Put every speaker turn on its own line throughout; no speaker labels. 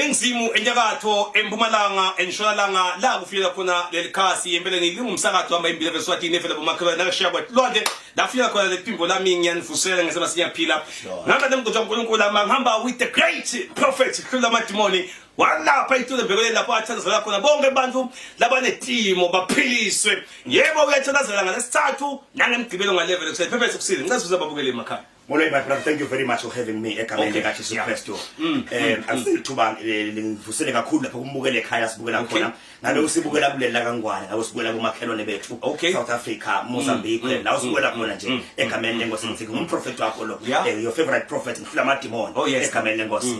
Eningizimu, enyakatho, empumalanga, entshonalanga, la kufikela khona leli khasi. Empeleni lingumsakazo hamba imbili eSwatini efela bomakhelwane nakashiya kwelwandle, la kufikela khona leli phimbo lami. Ngiyanivusela ngesema siyaphila. Ngihamba nemgodi waNkulunkulu ama ngihamba with the great prophet Hlula Madimoni walapha itulo mbekele, lapho athandazela khona bonke abantu labanetimo baphiliswe. Yebo, uyathandazela ngalesithathu nangemgqibelo nga-11 ekuseni. Phephethe kusile, ngicela sibuze ababukeli emakhaya.
Molo, my brother, thank you very much for having me egameni likaJesu Kristu. Akusithuba lingivusele kakhulu lapho kumbukele ekhaya sibukela khona. Ngabe usibukela kuleli la kaNgwane, ngabe usibukela kumakhelwane bethu, South Africa, Mozambique, la usibukela khona nje, egameni lenkosi ngithi ngumprofeti wakho lo, your favorite prophet, ngihlula amadimoni egameni lenkosi.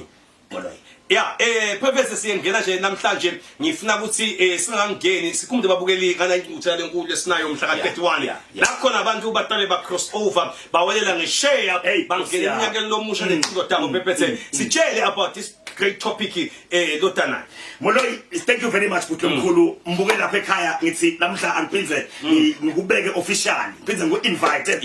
Molo.
Ya, purpose siyengena nje namhlanje, ngifuna ukuthi singangeni sikhumbuze babukeli ngala ingqungquthela lenkulu esinayo mhla ka-31, la khona abantu baqale ba cross over, bawelela ngesheya, bangena eminyakeni lomusha necinto tabo. Phephethe, sitshele about this great topic lotanayo.
Molo, thank you very much, bhuti omkhulu. Mbuke lapha ekhaya, ngithi namhla angiphindze ngikubeke officially, ngiphindze ngiku-invite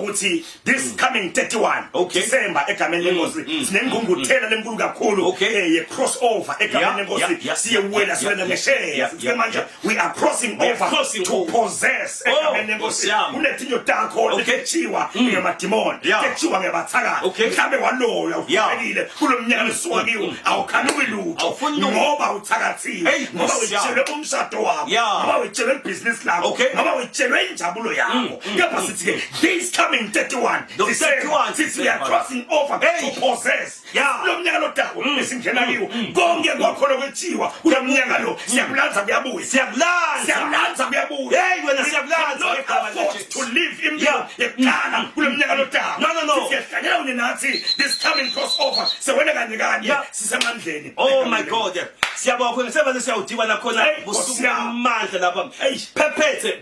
ukuthi this coming 31 December, egameni lenkosi, sinengqungquthela lenkulu kakhulu ye crossover egameni lenkosi. Siyewela, siwela ngesheya. Sithi manje we are crossing
We are
over
crossing
to
over.
possess egameni lenkosi.
Nkosi yami.
Kunetinto takho letethiwa ngemadimoni, tethiwa ngebathakathi. Mhlambe waloya, uhlulekile kulo mnyaka lesuka kiwo, awukhanuki lutho
Awufuni lutho.
ngoba uthakathiwe,
Hey,
ngoba
Nkosi yami.
wetshelwe umshado wakho, ngoba wetshelwe ibhizinisi lakho, ngoba wetshelwe injabulo yakho. Kepha sithi ke this coming 31
The
December,
31
sithi we are
December.
crossing over to possess lo mnyaka lodako esingena kiwo. Konke kwakho lokwethiwa kulo mnyaka lo, siyakulanza kuyabuya.
Siyakulanza.
Siyakulanza kuyabuya.
Hey, wena,
We
siyakulanza
cannot
ngegama
afford
likaJesu.
to live impilo yekuqala kulo mnyaka lodako.
No.
Siyahlangela kunye nathi this coming crossover, sewele kanye kanye, sisemandleni.
Oh my God, siyabonga khona sebaze siyawudibana khona
Hey,
busuku
Nkosi yami.
amandla lapha.
Hey.
Phephethe,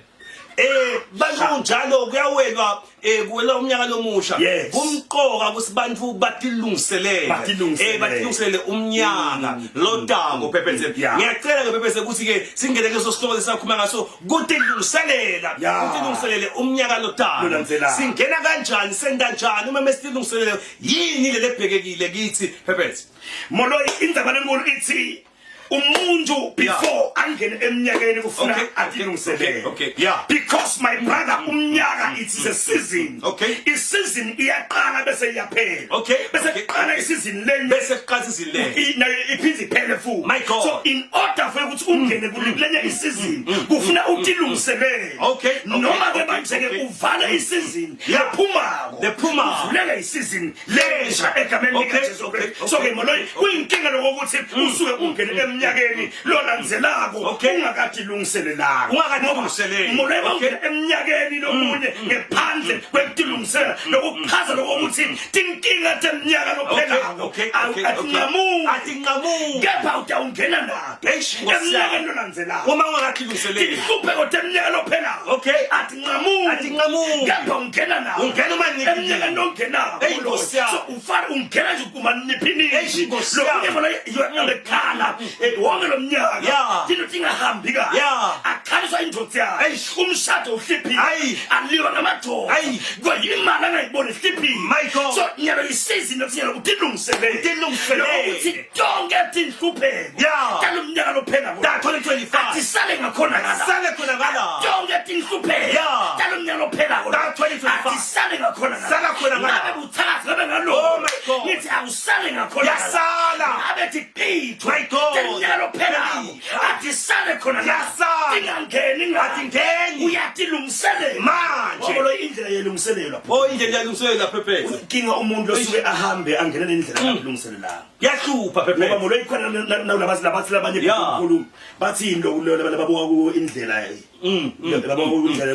bantu njalo kuyawelwa, kuwela umnyaka lomusha. Kumqoka ukuthi bantu batilungiselele.
Batilungiselele.
Batilungiselele umnyaka lotako, Phephethe. Ngiyacela ke, Phephethe, ukuthi ke singene kuleso sihloko lesakhuluma ngaso, kutilungiselela, kutilungiselele umnyaka lotako.
Lolandzelako.
Singena kanjani, senda njani uma mesitilungiselele? Yini le lebhekekile kithi, Phephethe?
Molo, indzaba lenkulu ithi umuntu before angene eminyakeni kufuna atilungiselele. Because, my brother, umnyaka, it is a season. I-season iyaqala bese iyaphela. Bese kuqala i-season lenye.
Bese kuqala season le.
Nayo iphinde iphele futhi.
My God.
So in order for ukuthi ungene kulenye i-season, kufuna utilungiselele. Noma ke manje ke uvale i-season lephumako,
Lephumako.
uvuleke i-season lensha egameni likaJesu Kristu. So ke, moloyi, kuyinkinga lokuthi usuke ungene eminyakeni lolandzelako ungakatilungiselelanga.
Ungakatilungiseleli.
Moloyi, ungene eminyakeni lomunye ngephandle kwekutilungisela, lokuchaza lokuthi tinkinga teminyaka lophelako atinqamuki,
Atinqamuki.
Kepha utawungena nato
Eish, Nkosi yami.
eminyakeni lolandzelako.
Uma ungakatilungiseleli.
Tinhlupheko teminyaka lophelako atinqamuki,
Atinqamuki.
kepha ungena nawo.
Ungena umaniphinini.
Eminyakeni longenako.
Eyi, Nkosi yami.
So ufana ungena nje
Eish,
kumaniphinini.
Nkosi yami.
Lokunye bona yonekhala wonke lo mnyaka tinto tingahambi kahle, akhaliswa indvodza yakhe,
Eish.
umshado uhliphile,
Ayi.
aliwa ngamadoda,
Ayi.
kodwa imali angayiboni ihliphile.
My God.
So nyalo isizini yokuthi nyalo utilungiselele.
Utilungiselele.
Lokuthi tonke tinhlupheko talo mnyaka lophelako
Ta 2025.
atisale ngakhona ngala.
Sale khona ngala.
Tonke tinhlupheko talo mnyaka lophelako
Ta 2025.
atisale ngakhona ngala.
Sala khona ngala.
Ngabe buthakathi, ngabe ngalo,
Oh my God.
ngithi awusale ngakhona ngala.
Yasala.
Ngabe tiqitho
My God.
teminyaka lophelako atisale khona ngala.
Yasala.
Tingangeni ngala.
Atingeni.
Uyatilungiselela
Manje.
Wabona indlela yelungiselelwa.
Oh, indlela yalungiselela, Phephethe.
Inkinga, umuntu osuke ahambe angene nendlela akalungiselelanga.
Yahlupha,
Ngoba
Phephethe.
molo ikhona nawulabathi labathi labanye kakhulu bathi lokhu lababuka ku indlela, lababuka ku indlela.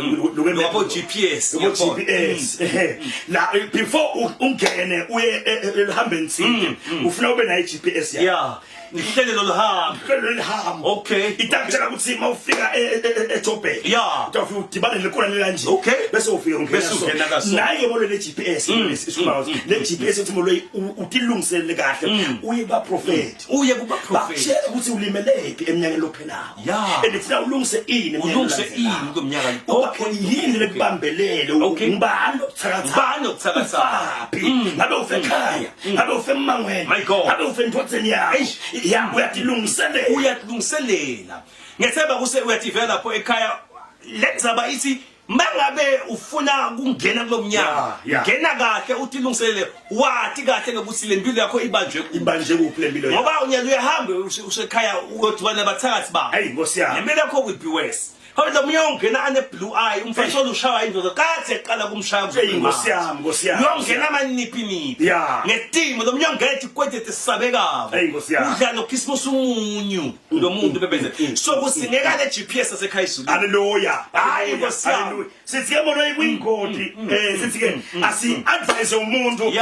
Labo GPS.
Labo GPS, ehe. La before ungene uye elihambeni thile, ufuna ube nayo i-GPS yakho.
Yeah, nihlele loluhambo.
Hlelo lelihambo. Itakutshela ukuthi mawufika eJoburg utawufika udibane nekona kanje, bese ufika ungena.
Bese ungena kaso.
Naye molo le GPS isikhuluma ngaso, le GPS uthi molo utilungiselele kahle, uye ba prophet.
Uye kuba prophet.
Bakutshela ukuthi ulimelephi eminyakeni lophelako and ufuna ulungise ini eminyakeni
Ulungise
elandelayo.
ini kulomnyaka?
Yini lekubambelele? Ngubani lokuthakathaka?
Ngubani lokuthakathaka?
Ufaphi? Ngabe ufe ekhaya, ngabe ufe emangweni,
My God.
ngabe ufe endvodzeni yakho?
Eish.
Ya, uyatilungiselela.
Uyatilungiselela. Ngethemba kuse uyativela lapho ekhaya. Lenzaba ithi mangabe ufuna kungena kulomnyaka, ngena kahle, utilungiselele, wathi kahle ngokuthi le mpilo yakho ibanjwe kuphi.
Ibanjwe kuphi le mpilo yakho?
Ngoba unyaka uyahamba usekhaya uyodibana nabathakathi bakho.
Hey, Nkosi yami.
Le mpilo yakho will be worse. Kodwa omunye ongena ane blue eye, umfana ushawa indoda kade eqala kumshaya.
Hey, Nkosi yami, Nkosi yami.
Uyongena amanipiniphi. Ngetimo lo munye ongena ikwetete sisabekako.
Hey, Nkosi yami.
Udla noKhisimusi umunyu lo muntu bebeze. So kusingeka le GPS yasekhaya izulu.
Hallelujah.
Hayi, Nkosi yami.
Hallelujah. Sithi ke bona kuyingodi, sithi ke asi advise umuntu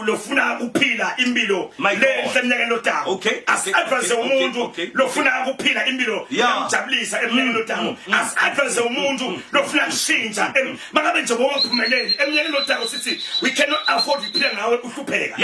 lofuna ukuphila impilo
My God.
lenhle eminyakeni lotako. Asi advise umuntu lofuna ukuphila impilo yamjabulisa eminyakeni lotako. Asi advise umuntu lofuna kushintsha. Mangabe nje bowaphumeleli eminyakeni lotako, sithi we cannot afford ukuphila ngawe uhlupheka.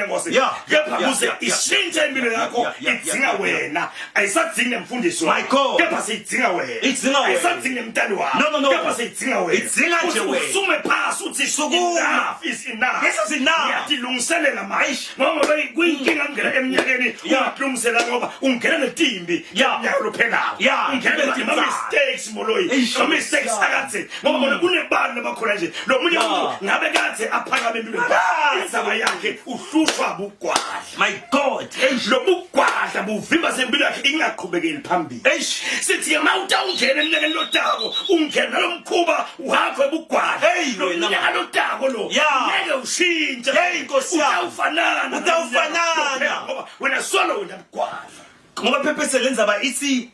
Nkosi. Kepha kuze ishintshe impilo yakho idzinga wena. Ayisadzingi nemfundiso.
My God.
Kepha siyidzinga wena.
Idzinga wena.
Ayisadzingi nemntali wakho.
No, no, no.
Kepha siyidzinga wena.
Idzinga nje wena.
Usume phasi uthi
Sukuma.
Enough is enough.
This is enough.
Ngiyatilungiselela manje. Ngoba kuyinkinga kungena eminyakeni ungatilungisela, ngoba ungena netimbi yeminyaka lophelako. Ungena nema-mistakes, Moloyi. Ama-mistakes akadze. Ngoba bona kunebantu labakhona nje. Lo munye umuntu ngabe kadze aphakame empilweni. Indzaba yakhe uhlushwa bugwadla.
My God.
Eish, lo bugwadla buvimba sempilo yakhe ingaqhubekeli phambili.
Eish.
Sithi ke mawuta ungena eminyakeni lotako, ungena nalo mkhuba wakho ebugwadla.
Hey,
Lo
wena.
mnyaka lotako lo
Yeah.
ngeke ushintshe.
Hey, Nkosi yami.
Utawufanana.
Utawufanana.
Ngoba wena solo wena bugwadla.
Ngoba phephese lenzaba ithi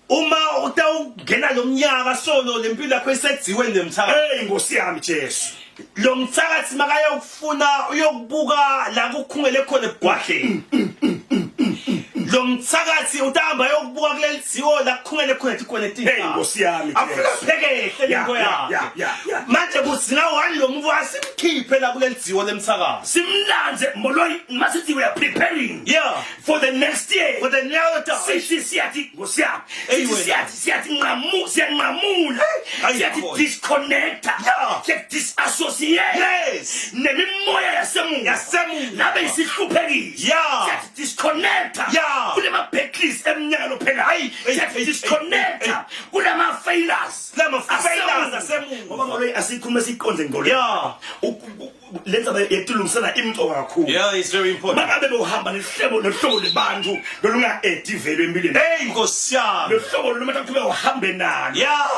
uma utawungena lo mnyaka solo lempilo yakho isedziwe nemthakathi.
Hey, Nkosi yami Jesu.
Lo mthakathi makayokufuna uyokubuka la kukhungele khona ebugwadleni. Lo mthakathi utahamba ayokubuka kuleli dziwo la kukhungele khona tikweleti.
Hey, Nkosi yami
Afika
Jesu.
phekehle into yakhe.
Yeah.
Manje kudzinga one lo muntu asimkhiphe la kuleli dziwo lemthakathi.
Simlanze, Moloyi, masithi we are preparing for the next year.
For the next
Sithi siyathi, Nkosi yami.
Hey,
Sithi
wena.
siyathi nqamu, siyanqamula.
Ayi,
Siyathi
khona.
disconnecta. Siyathi disassociate. Nemimoya yasemuva.
Yasemuva.
Labe isihluphekile. Siyathi disconnecta. Kulema battles eminyaka lophela.
Ayi, hey,
Siyathi
hey,
disconnecta. Kulama failures.
Kulama failures asemuva.
Ngoba Moloyi asikhulume siqonde ngqo. Lenza yetulungisela imcoka kakhulu.
Yeah, it's very important.
Mangabe bohamba nehlebo nohlobo lebantu lolunga edi value empilweni.
Hey, Nkosi yami.
Lohlobo lolumatha kuthiwa uhambe nalo.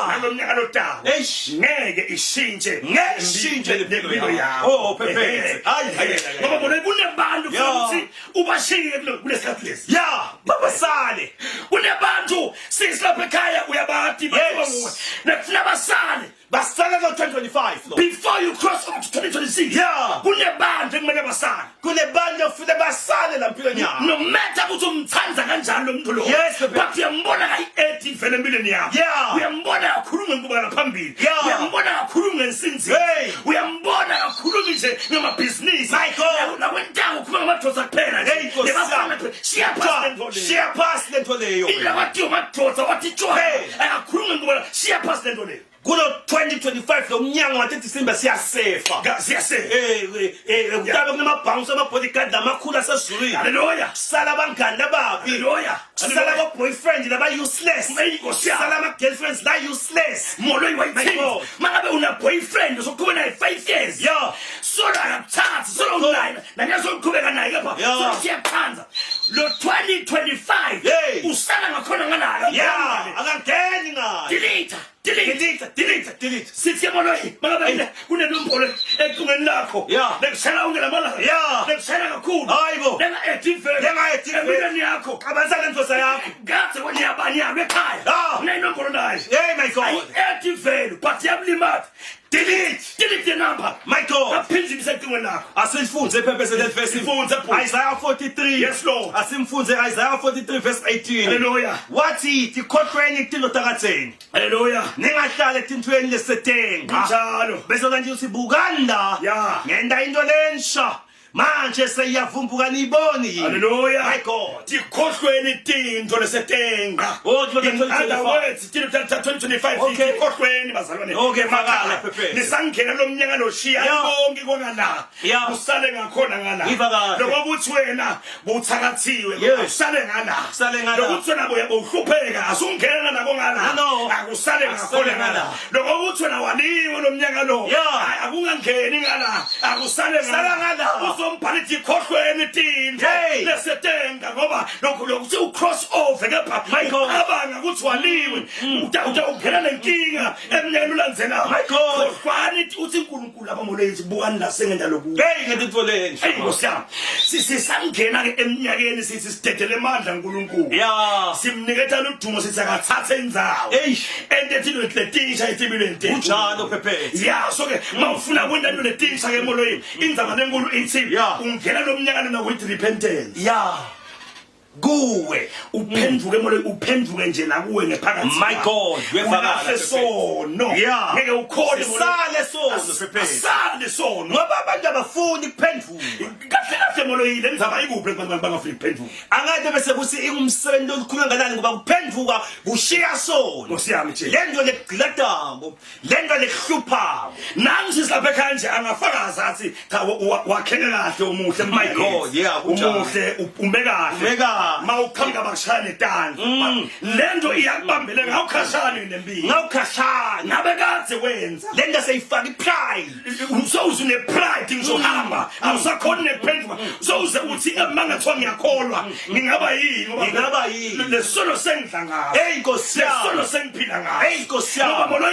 Nalomnyaka lotako.
Eish.
Ngeke ishintshe.
Ngeke ishintshe
le mpilo yakho.
Oh, Phephetse. Hayi, hayi, hayi.
Ngoba bona kunebantu futhi ubashiye kulesikhathi lesi.
Yeah, babasale.
Kunebantu sisilapha ekhaya uyabati bathiwa nguwe. Nekufuna basale.
Basale ko 2025 lo.
Before you cross over to 2026. Kunebantu ekumele basale.
Kunebantu ekufanele basale la mpilweni yakho.
No matter ukuthi umthanda kanjani lo muntu lo.
Yes, Pepe.
But uyambona kayi-edi vele empilweni yakho. Uyambona kakhulu ngenkubekela phambili. Uyambona kakhulu ngensinzi.
Hey.
Uyambona kakhulu nje ngamabhizinisi.
My God.
Nakwentango ukhuluma ngamadoda kuphela nje.
Hey, Nkosi
Nebafana
yami.
kuphela. Shiya phasi lento leyo.
Shiya phasi lento leyo.
Indlela kwathiwa madoda wathi tshwa.
Hey.
Akakhulumi ngenkubekela. Shiya phasi lento leyo.
Kulo 2025 lo mnyango wathi December siyasefa.
Siyasefa.
Kutabe kunama-bounce ama-bodyguard lamakhulu asezulwini.
Hallelujah.
Sala abangani lababi.
Hallelujah.
Sala abo-boyfriend laba-useless.
Hey, Nkosi yami.
Sala ama-girlfriends la-useless.
Moloyi
My
wayithinta.
God.
Mangabe una boyfriend uzoqhubeka naye 5 years. Solo akakuthathi, solo unaye. Nanye soqhubeka naye kepha solo siyakuthanda. Lo 2025
Hey.
usala ngakhona ngalayo.
Akangeni ngayo.
Delete. Delete.
Delete, delete, delete.
Sithi ke Moloyi, mangabe kunenombolo ecingweni lakho. Lekushayela onke lamalanga. Lekushayela kakhulu.
Hayibo.
Lenga-edi vele.
Lenga-edi vele.
Empilweni yakho.
Qabanisa le ndoda yakho.
Kadze kwanyabanyalwa ekhaya. Unenombolo naye.
Hey, my God.
Ayi-edi value but iyakulimaza.
Delete.
Delete the number.
My God.
Aphinde ibisecingweni lakho.
Asifunze ephephese leli verse.
Sifunze, bhuti.
Isaiah 43.
Yes, Lord.
Asimfunze Isaiah 43 verse 18.
Hallelujah.
Wathi tikhohlweni tilo takadzeni.
Hallelujah.
Ningahlali etintweni lesetenga.
Kunjalo.
Bese kanje uthi bukani la. Ngenda into lensha. Manje seyiyavumbuka niyiboni yini?
Hallelujah.
My God.
Tikhohlweni tintfo lesetenga.
Oh, tintfo
In
ta-2025.
other words, tintfo ta-2025
Okay.
tikhohlweni bazalwane.
Okay,
Emakhaya.
vakala, Pepe.
Nisangena lo mnyaka loshiya
Yeah.
konke kwangala.
Yeah.
Kusale ngakhona ngala.
Ngiva kahle.
Lokuthi wena buthakathiwe
Yes.
akusale ngala.
Kusale ngala.
Lokuthi wena buya buhlupheka asungena nako ngala.
No, no.
Akusale
Akusale
ngakhona ngala.
ngala.
Lokuthi wena waliwe lo mnyaka lo.
Yeah.
Hayi, akungangeni ngala. Akusale
Sala ngala.
Uzombhala ithi khohlweni tintfo
Hey.
lesetenga ngoba lokhu lokhu u cross over kepha
My God.
ucabanga ukuthi waliwe uta uta ungena nenkinga eminyakeni olandzelako
My God.
khohlwani uthi uNkulunkulu abamoleyithi bukani la sengenta lokhu
Hey ngentfo lenhle.
Hey Nkosi yami sisangena ke eminyakeni sithi sidedele amandla uNkulunkulu
Yeah.
simniketha ludumo sithi akathathe indzawo
Eish.
ente thina letinsha ethimilweni tethu
Kunjalo Pepe.
ya so ke mawufuna kwenta into letinsha ke emoloyini indzaba lenkulu ithi
Yeah.
ungena lo mnyaka lona with repentance
Yeah. Kuwe.
uphenduke emoloyini uphenduke nje la kuwe ngephakathi
My God, uyevakala,
Ulahle
Pepe.
sono
Yeah.
ngeke ukhone
Sisale sono, Pepe.
asale sono
Ngoba abantu abafuni kuphenduka.
kahle kahle moloyini le ndzaba ikuphi abantu bangafuni kuphenduka
Angade bese kuthi ingumsebenzi olukhulu kangakanani ngoba kuphenduka kushiya sono.
Nkosi yami Jesu.
Lento lekugcilatako, lento lekuhluphako.
Nami sisilapha ekhaya nje angafakaza athi cha wakheke kahle umuhle
My God, yeah, kunjalo.
umuhle ume kahle
Ume kahle.
mawuqhamuka bakushaya netandla lento iyakubambele ngawukhashana nempilo
Ngawukhashana.
ngabe kadze wenza
Lento seyifaka ipride.
sowuze une-pride ngizohamba awusakhoni nekuphenduka sowuze uthi uma ngathiwa ngiyakholwa ngingaba yini ngoba
Ngingaba yini?
lesono sengidla ngaso
Hey Nkosi yami.
lesono sengiphila ngaso
Hey, Nkosi yami.
ngoba molo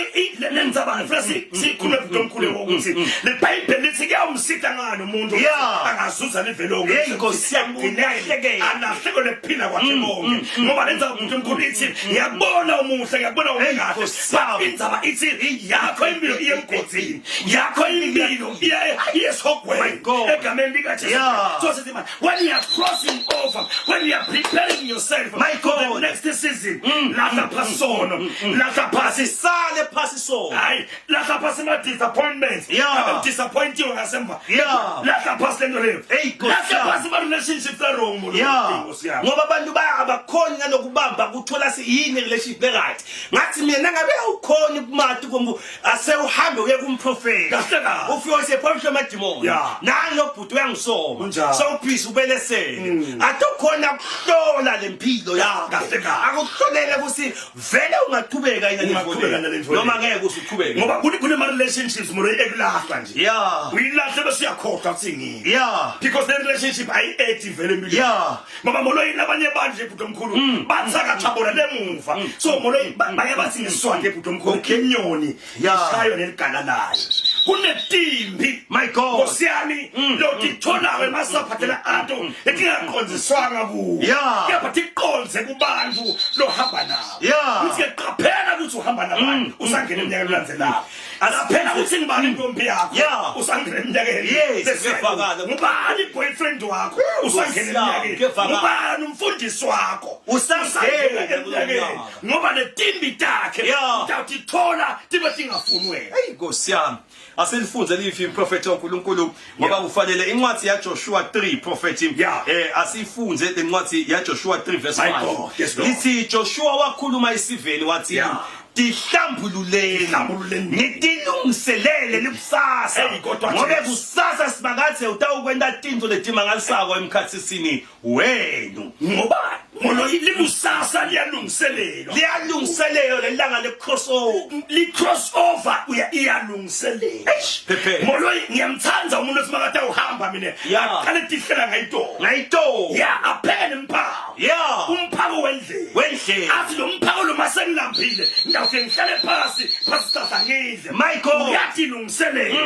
le ndzaba ngifuna sikhulume futhi omkhulu ukuthi le Bhayibheli lithi kuyawumsita ngani umuntu
Yeah.
angazuza live lonke
Hey, Nkosi yami, ulahlekele.
alahleke lephila kwakhe konke ngoba le ndzaba umuntu omkhulu ithi ngiyakubona umuhle ngiyakubona
Hey,
ungekahle
Nkosi yami.
indzaba ithi yakho impilo iye emgodini yakho impilo iye
My
esihogweni
God.
egameni likaJesu
Yeah.
so sithi man when you are crossing over when you are preparing yourself
My
for the
God.
next season lahla phasi sono lahla phasi
Sale phasi sono.
hayi lahla phasi ma disappointments
Yeah.
abe disappointiwe ngasemva
Yeah.
lahla phasi lento leyo
Hey, Nkosi
lahla
yami.
phasi ma relationships are wrong molo
Yeah.
Nkosi yami
Ngoba abantu abakhoni nalokubamba kuthola yini relationship le right. Ngathi mina nangabe awukhoni kumati kumbu ase uhambe uye kumprofeti.
Kahle kahle.
Ufike usephambi kwamadimoni.
Yeah.
Nani lo bhuti uyangisoma.
Kunjalo.
Sewubhizi ubelesele. Atokhona kuhlola lempilo yakho.
Kahle kahle.
Akuhlolele ukuthi vele ungaqhubeka yini
Ungaqhubeka
nale
nale
ndlela.
ndlela.
Noma ngeke usuqhubeke.
ngoba kunema relationships molo ekulahlwa nje
Yeah.
uyilahle bese uyakhohlwa ukuthi ngini
Yeah.
because le relationship ayi-edi vele empilweni
Yeah.
ngoba moloyini labanye abantu nje bhuti omkhulu bathakatha bona lemuva so moloyini baye bathi ngesiswati ebhuti omkhulu inyoni
Yeah.
ishaywa neligala layo kunetimbi
My God.
Nkosi yami lotitholako emasaphathela ato letingaqonziswanga kuwo
Yeah.
kepha tiqonze kubantu lohamba nabo
Yeah.
uthi ke qaphela ukuthi uhamba nabantu usangena eminyakeni elandzelako qaphela ukuthi ngibani intombi yakho
Yeah.
usangena eminyakeni
Yes,
Bese
kuyevakala.
ngubani boyfriend wakho usangena
Nkosi yami,
eminyakeni
kuyevakala.
ngubani umfundisi wakho
Usangena
eminyakeni
kulo
ngoba letimbi takhe
Yeah.
utawutithola tibe tingafuni wena
Hey Nkosi yami. Asilifunze lifi improfeti waNkulunkulu ngoba
Yeah.
kufanele incwadi yaJoshua 3 prophet
Yeah.
asifunze lencwadi yaJoshua 3 verse
My
5.
God, yes, Lord.
Lithi Joshua wakhuluma isiveni wathi
Yeah.
tihlambululeni
Tihlambululeni.
nitilungiselele likusasa
Hey, kodwa
ngobe
Jesu.
kusasa simakathe utawukwenta tintfo letimangalisako emkhatsisini wenu
ngoba ngolo likusasa liyalungiselelwa
liyalungiselelwa lelanga le-crossover
li-cross over uya iyalungiselelwa
Eish, Pepe.
molo ngiyamthanda umuntu othi makade uhamba mina
Yeah.
aqale tihlela ngayitolo
ngayitolo
ya apheke nemphako
Yeah.
umphako wendlela
Wendlela.
athi lo mphako lo masengilambile ngiyawufike ngihlale phasi phasi sasa ngidle
My God.
uyatilungiselela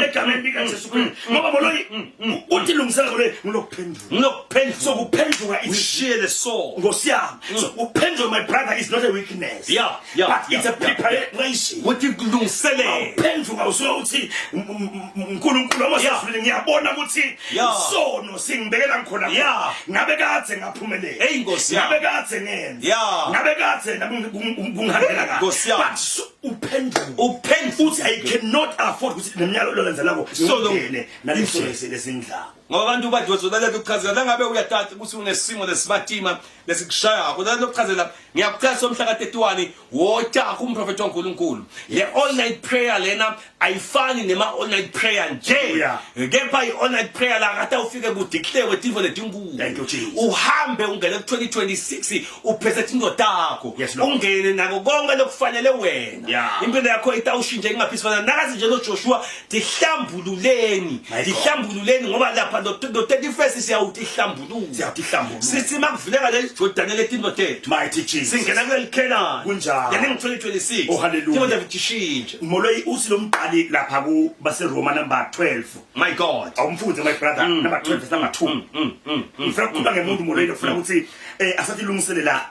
egameni likaJesu Kristu ngoba molo uthi lungiselela molo ngilokuphenduka
ngilokuphenduka
so kuphenduka is
ushiye le soul
Nkosi yami so uphenduka my brother is not a weakness
Yeah,
but it's
yeah,
a preparation
ukuthi kulungiselele
uphenduka usuke uthi uNkulunkulu amasezulwini ngiyabona ukuthi
Yeah.
isono singibekela ngikhona khona.
Yeah.
ngabe kadze ngaphumelela
Hey, Nkosi yami.
ngabe kadze ngenza
Yeah.
ngabe kadze nami kungihambela kahle
Nkosi yami.
but so- uphenduka
uphenduka
uthi i cannot afford ukuthi neminyaka lolandzelako
Sono-
ngingene naleso lesindlako.
Ngoba abantu badozolalela ukuchazela langabe uyatata ukuthi unesimo lesibatima lesikushayako lalo kuchazela ngiyakucela somhla ka-31 wota kumprofethi waNkulunkulu. Le all night prayer lena ayifani nema all night prayer nje. Kepha i all night prayer la kade ufike kudiklewe tintfo letinkulu.
Thank you, Jesus.
Uhambe ungene ku 2026 uphethe tinto takho.
Yes, Lord.
Ungene nako konke lokufanele wena. Impilo yakho itawushintsha ingaphisifana nakazi nje lo Joshua tihlambululeni.
My God.
Tihlambululeni ngoba lapha lo 31st siyawutihlambulula.
Siyawutihlambulula.
Sithi makuvuleka leli Jordani letinto tethu.
Mighty Jesus.
Singena kuleli Canaan.
Kunjalo.
Leli 2026.
Oh, hallelujah.
Tinto tishintshe.
Moloi uthi lo mqali lapha ku baseRoma number 12.
My God.
Awumfunze my brother number 12 verse number 2. Ngifuna ukukhuluma ngemuntu Moloi ufuna ukuthi asathi lungiselela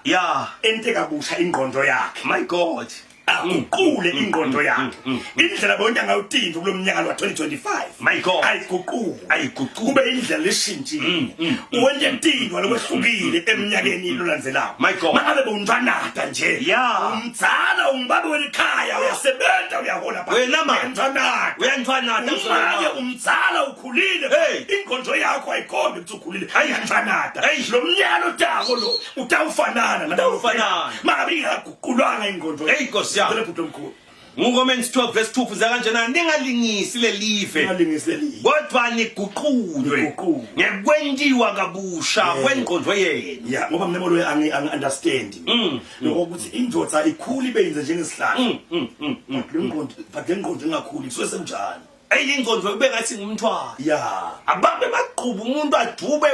ente kabusha ingqondo yakhe.
My God.
Aguqule ingqondo yakhe. Indlela bonke angawutinto kulomnyaka wa 2025.
My God.
Ayiguqule.
Ayiguqule.
Kube indlela leshintshile. Uwente tinto lokwehlukile eminyakeni lolandzelako.
My God.
Mangabe bewuntwanata nje. Umdzala ungibaba welikhaya uyasebenza uyahola phansi.
Wena ma.
Uyantwanata.
Uyantwanata.
Umake umdzala ukhulile.
Hey.
Ingqondo yakho ayikhombi ukuthi ukhulile. Uyantwanata.
Hey.
Lo mnyaka otako lo utawufanana
Utawufanana.
Mangabe ingaguqulwanga ingqondo.
Hey, Nkosi yami.
Ngicela bhuti omkhulu.
NguRomans 12 verse 2 fuza kanjena ningalingisi lelive.
Ningalingisi lelive.
Kodwa niguqulwe.
Niguqulwe.
Ngekwentiwa kabusha kwengqondo yenu.
Yeah, ngoba mina molo angi understand. Lokho ukuthi indoda ikhula ibe yinze njengesihlahla. But le ngqondo, but le ngqondo ingakhuli kusuke sekunjani?
Eyi ingqondo kube ngathi ngumthwalo. Ababe baqhuba umuntu adube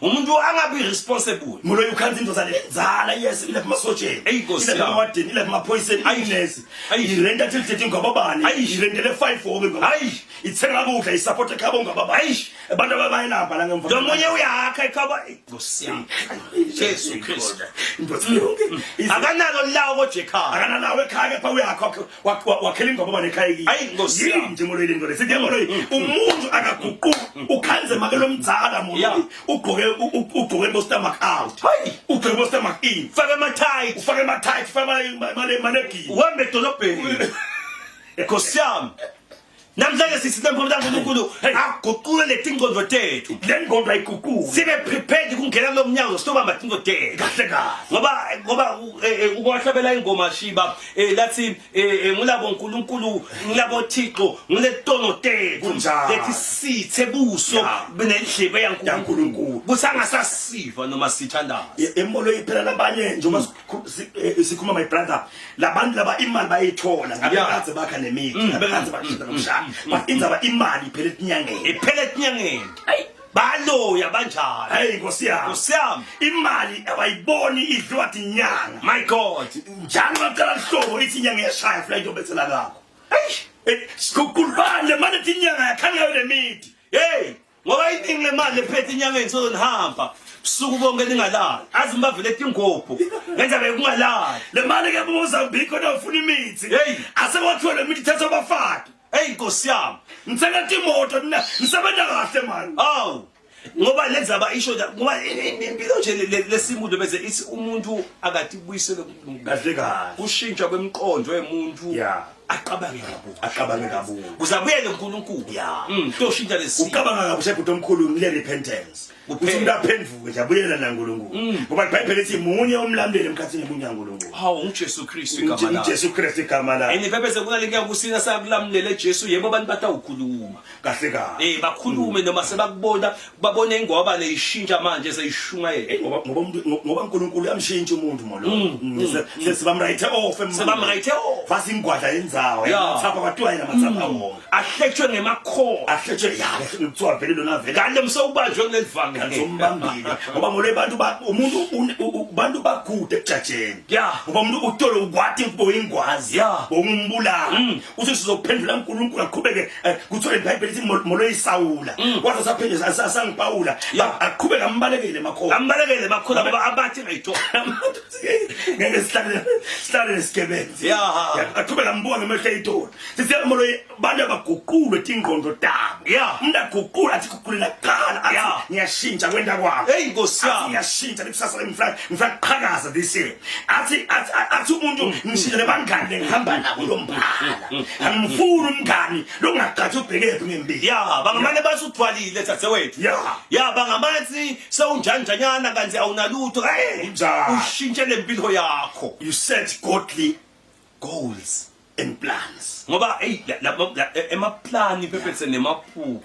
umuntu angabi responsible.
Molo ukhanza indoda lenzala yes ilapha emasotsheni.
Eyi, Nkosi
Ilapha
yami.
emawadini, ilapha emaphoyiseni,
Ayi.
inesi.
Ayi.
Irenta till 13 ngababani.
Ayi.
Irentele 5 wonke ngababani.
Ayi.
Ithenga kudla isupport ekhabo ngababani.
Ayi.
Abantu ababayelapha la ngemva.
Lo munye uyakha ekhaba. Nkosi yami. Jesu Kristu.
Indoda yonke.
Akanalo lawo kodwa ekhaya.
Akanalawo ekhaya kepha uyakha wakhela ingwababa nekhaya kini.
Ayi, Nkosi yami.
Yini nje molo ile nto le? Sithi molo umuntu akaguquki ukhanze make lomdzala molo. Ugqoke ugqoke bo stomach out.
Hayi.
Ugqoke bo stomach in.
Faka ama-tight.
Ufake ama tight, ufake ama manegini.
Uhambe edolobheni. Nkosi yami. Namhlanje sithi lemphumela kaNkulunkulu aguqule letingqondo tethu.
Le ngqondo ayiguquki.
Sibe prepared kungena kulo mnyaka sitobamba tinto tethu.
Kahle kahle.
Ngoba ukwahlabela ingoma shiba lathi ngulabo uNkulunkulu ngilabo Thixo ngiletono tethu.
Kunjalo.
Lethi sithe buso benendlebe yaNkulunkulu. Kusangasasiva noma sithandaza.
Emolo iphela labanye njengoba sikhuluma my brother labantu laba imali bayithola ngabe kade bakha nemithi ngabe kade bashintsha nomshado but indzaba imali iphela etinyangeni.
Iphela etinyangeni. Ayi baloya banjalo.
Hey Nkosi yami.
Nkosi yami.
Imali abayiboni idliwa tinyanga.
My God.
Njalo baqala hlobo ithi inyanga iyashaya flight yobethela kakho.
Hey.
Sikukulwane manje tinyanga yakhanya ngayo lemithi.
Hey. Ngoba iningi lemali lephethe inyangeni sozonihamba. Busuku bonke ningalali. Azi ngibavele tingopho. Ngenza bekungalali.
Le mali ke Mozambique khona ufuna imithi.
Hey.
Asekwathiwa le mithi ithathwa abafaki.
Hey Nkosi yami.
Ngithenga imoto mina ngisebenza kahle mani.
Awu. Ngoba lenzaba isho ngoba impilo nje lesimundo bese ithi umuntu akatibuyisele kuNkulunkulu.
Kahle kahle.
Kushintsha kwemqondo wemuntu. Aqabange kabusha.
Aqabange kabusha.
Kuzabuyele uNkulunkulu. Toshintsha lesimo.
Uqabanga kabusha bhuti omkhulu ngile repentance. Uthi umuntu aphenduke nje abuyele naNkulunkulu. Ngoba iBhayibheli lithi munye umlamleli emkhathini munye kaNkulunkulu.
Hawu nguJesu Kristu igama lakhe.
UJesu Kristu igama lakhe.
Ene bebese kunaleke kusina sakulamlela Jesu yebo abantu batawukhuluma.
Kahle kahle.
Bakhulume noma sebakubona babone ingwaba leyishintsha manje seyishumayela.
Ngoba umuntu ngoba uNkulunkulu uyamshintsha umuntu molo. Sebamwrite off emntwini.
Sebamwrite off.
Fasi ingwadla yenzawo. Mathapha kwathiwa yena mathapha wonke.
Ahletshwe ngemakhono.
Ahletshwe ya kuthiwa vele lona vele.
Kanti msewubanjwe kuleli vange.
Kanti umbambile. Ngoba molo abantu ba umuntu bantu bagude ekujajeni. Ngoba umuntu utolo ukwati kubo ingwazi. Bongumbulala. Uthi sizophendula uNkulunkulu aqhubeke kuthiwa iBhayibheli lithi molo isawula. Waze saphendula asangipawula. Aqhubeke ambalekele makhono.
Ambalekele makhono ngoba abathi ngayithola.
Ngeke sihlale nesigebenzi. Aqhubeke ambuka ngemehlo eyitolo. Sithi molo bantu abaguqulwe tingqondo tabo. Umuntu aguqula athi guqulela kuqala athi ngiyashintsha kwenta kwami.
Hey Nkosi
yami. Ngiyashintsha likusasa lami ngifuna ngifuna kuqhakaza this year. Athi athi athi umuntu ngishintsha lebangani lengihamba nabo lombala. Angimfuni umngani longaqathi ubhekephi ngempilo.
Ya, bangamane bathi uthwalile dzadzewethu. Ya, bangamane sewunjanjanyana kanti awunalutho. Hey, ushintshe lempilo yakho.
You set godly
goals
and plans.
Ngoba hey emaplani phephethe nemaphupho.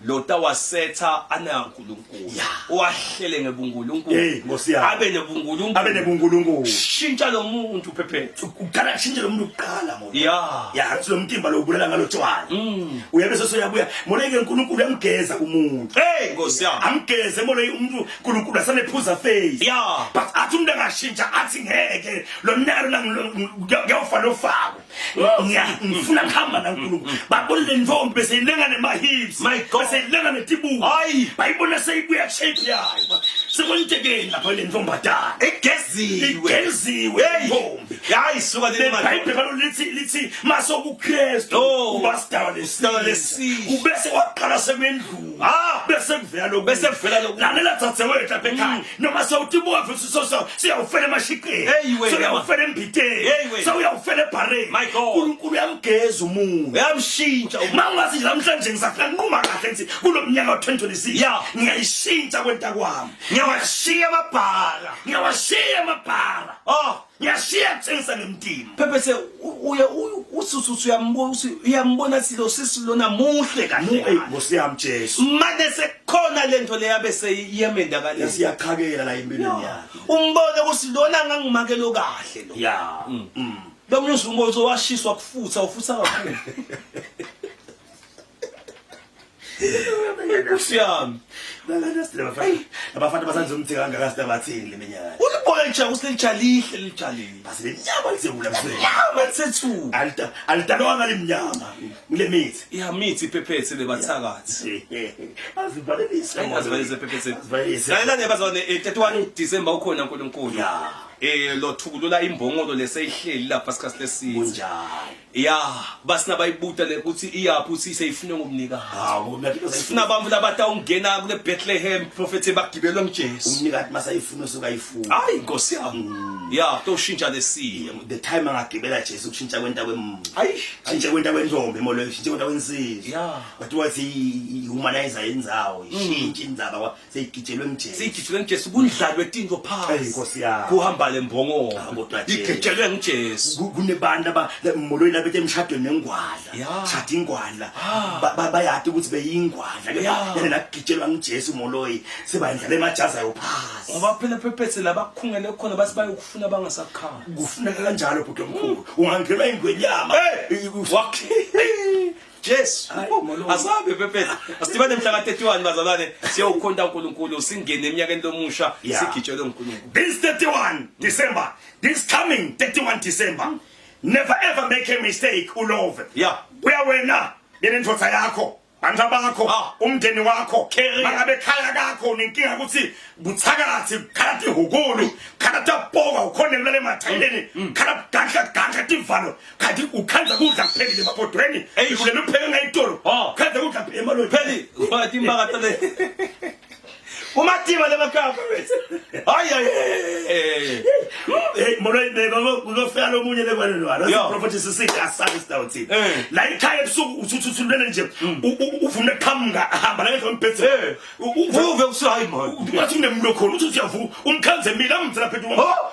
Lota wasetha anaNkulunkulu. Owahlele ngebuNkulunkulu.
Hey Nkosi yami.
Abe nebuNkulunkulu.
Abe nebuNkulunkulu.
Shintsha lo muntu phephethe.
Uqala shintsha lo muntu kuqala mo.
Yeah.
Ya, lo mtimba lo ubulala ngalo tshwala. Uyabe sesoyabuya. Moleke uNkulunkulu uyamgeza umuntu.
Hey Nkosi yami.
Amgeze molo umuntu uNkulunkulu asanephuza face.
Yeah.
But athi umuntu angashintsha athi ngeke lo mnyaka lona ngiyawufa nofako. Ngifuna kuhamba naNkulunkulu. Babona le ntombi bese ilenga nema-hips.
My God.
Bese ilenga netibuko.
Hayi.
Bayibona seyibuya shape yayo. Sekwentekeni lapha le ntombazana.
Igeziwe.
Igeziwe intombi.
Hayi suka le mali.
IBhayibheli kaloku lithi masokuKristu
Oh.
uba sidalwa
Sidalwa lesisha.
Ubese kwaqala sekwendlula.
Ah.
Bese kuvela lokhu.
Bese kuvela lokhu.
Lalela dzadzewethu lapha ekhaya. Noma sewutibuka futhi so siyawufela emashiqeni.
Hey, wena.
Sewuyawufela embiteni.
Hey, wena.
Sewuyawufela ebhareni.
My God.
uNkulunkulu uyamgeza umuntu.
Uyamshintsha umuntu.
Uma ungathi nje namhlanje ngisafuna nquma kahle ngithi kulo mnyaka wa-2026
Yeah.
ngiyayishintsha kwenta kwami.
Ngiyawashiya amabhala.
Ngiyawashiya amabhara.
Oh.
Ngiyashiya kuthengisa ngemtimba.
Phephethe uye ususuthi uyambona uyambona silo sisi lona muhle kahle.
Hey Nkosi yami Jesu.
Manje sekukhona lento leyabe seyiyemenda
Siyachakela la empilweni yakhe.
Umbone ukuthi lona ngangimakelo kahle lo.
Yeah.
Lo munye uzumbozo washiswa kufutha ufutha kakhulu. Nkosi yami.
Abafana basanze umthi kangaka sibathini le minyaka.
Ulibona nje ukuthi lihle lijalile.
Base lemnyama lithekula mfethu.
Nyama thethu.
Alita alidalwanga lemnyama ngile mithi.
Ya mithi iphephethe lebathakathi.
Azivalelise.
Azivalelise phephethe.
Azivalelise.
Lalelani bazalwane 31 December ukhona uNkulunkulu.
Ya.
Lothulula imbongolo leseyihleli lapha sikhathi lesithe.
Kunjalo.
Ya, basina bayibuta le ukuthi iyaphi uthi seyifune ngomnikazi.
Hawu mina
Sifuna abantu labatawungena kule Bethlehem prophet bagibelwe nguJesu.
Umnikati masayifuna usuka ayifuna.
Hayi Nkosi yami. Ya, toshintsha lesimo.
The time angagibela Jesu kushintsha kwenta kwemuntu.
Hayi,
Shintsha kwenta kwentombi molo shintsha kwenta kwensizwa.
Yeah.
Wathi wathi ihumanizer yenzawo ishintshe indzaba seyigitshelwe nguJesu.
Siyigitshelwe nguJesu kundlalwe tinto phansi.
Hey, Nkosi yami.
Kuhamba lembongolo.
Ah, kodwa Jesu.
Igitshelwe nguJesu.
Kunebantu aba molweni labethe emshadweni nengwadla.
Yeah.
Shada ingwadla. Bayati ukuthi beyingwadla.
Yeah.
Kepha nakugitshelwa nguJesu moloyi sebayindlala emajazi ayo phasi.
Ngoba phela phephethe labakhungele khona basi bayokufuna bangasakhala.
Kufuneka kanjalo bhuti omkhulu. Ungangenwa ingwenyama.
Hey, wakhe. Jesu. Asabe phephethe. Asidibane mhla ka-31 bazalwane siyowukhonta uNkulunkulu singene eminyakeni lomusha sigitshelwe uNkulunkulu.
This 31 December, this coming 31 December, never ever make a mistake ulove.
Yeah.
Uya wena nenendvodza yakho bantu bakho umndeni wakho mangabe ekhaya kakho unenkinga ukuthi buthakathi khala tihukulu khala tapoka ukhona kulale emathayileni khala gandla gandla tivalo kanti ukhandza kudla kuphelile emabhodweni kulele upheke ngayitolo khandza kudla emalweni
pheli wathi imbakata le umatima lemakhaya mfethu hayi hayi
hey molo kuzofika lomunye lekwane lwalo prophet sisithi asabe sidawuthi la ekhaya ebusuku uthuthulele nje uvuma eqhamuka ahamba la ngendlela umbhedze
uve uthi hayi man
wathi unemlo khona uthi uyavuka umkhanze mina amthela phethu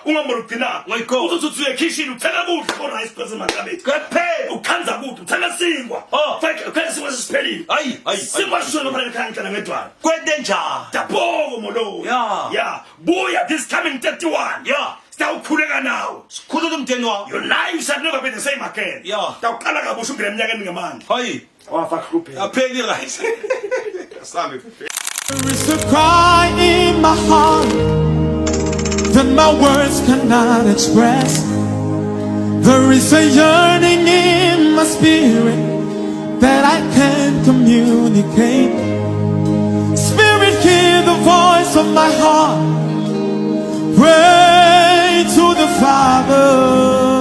ungambona ugcina uthi uthi uyekhishini uthenga kudla ko rice pheze makabethu
kuphela
ukhanza kudla uthenga sinkwa fake ukhanza sinkwa sesiphelile
hayi hayi
sinkwa sishona phela ekhaya ngihlala ngedwana
kwente njani
tapoko molo
Yeah.
yeah buya this coming 31
Yeah.
sitawukhuleka nawe
sikhulula umndeni wakho
your life shall never be the same again
Yeah.
tawuqala kabusha ungene eminyakeni ngemandla
hayi
wafa kuhlupheka
apheli rice sami
There is a cry in my heart that my words cannot express. There is a yearning in my spirit that I can't communicate. Spirit, hear the voice of my heart. Pray to the Father.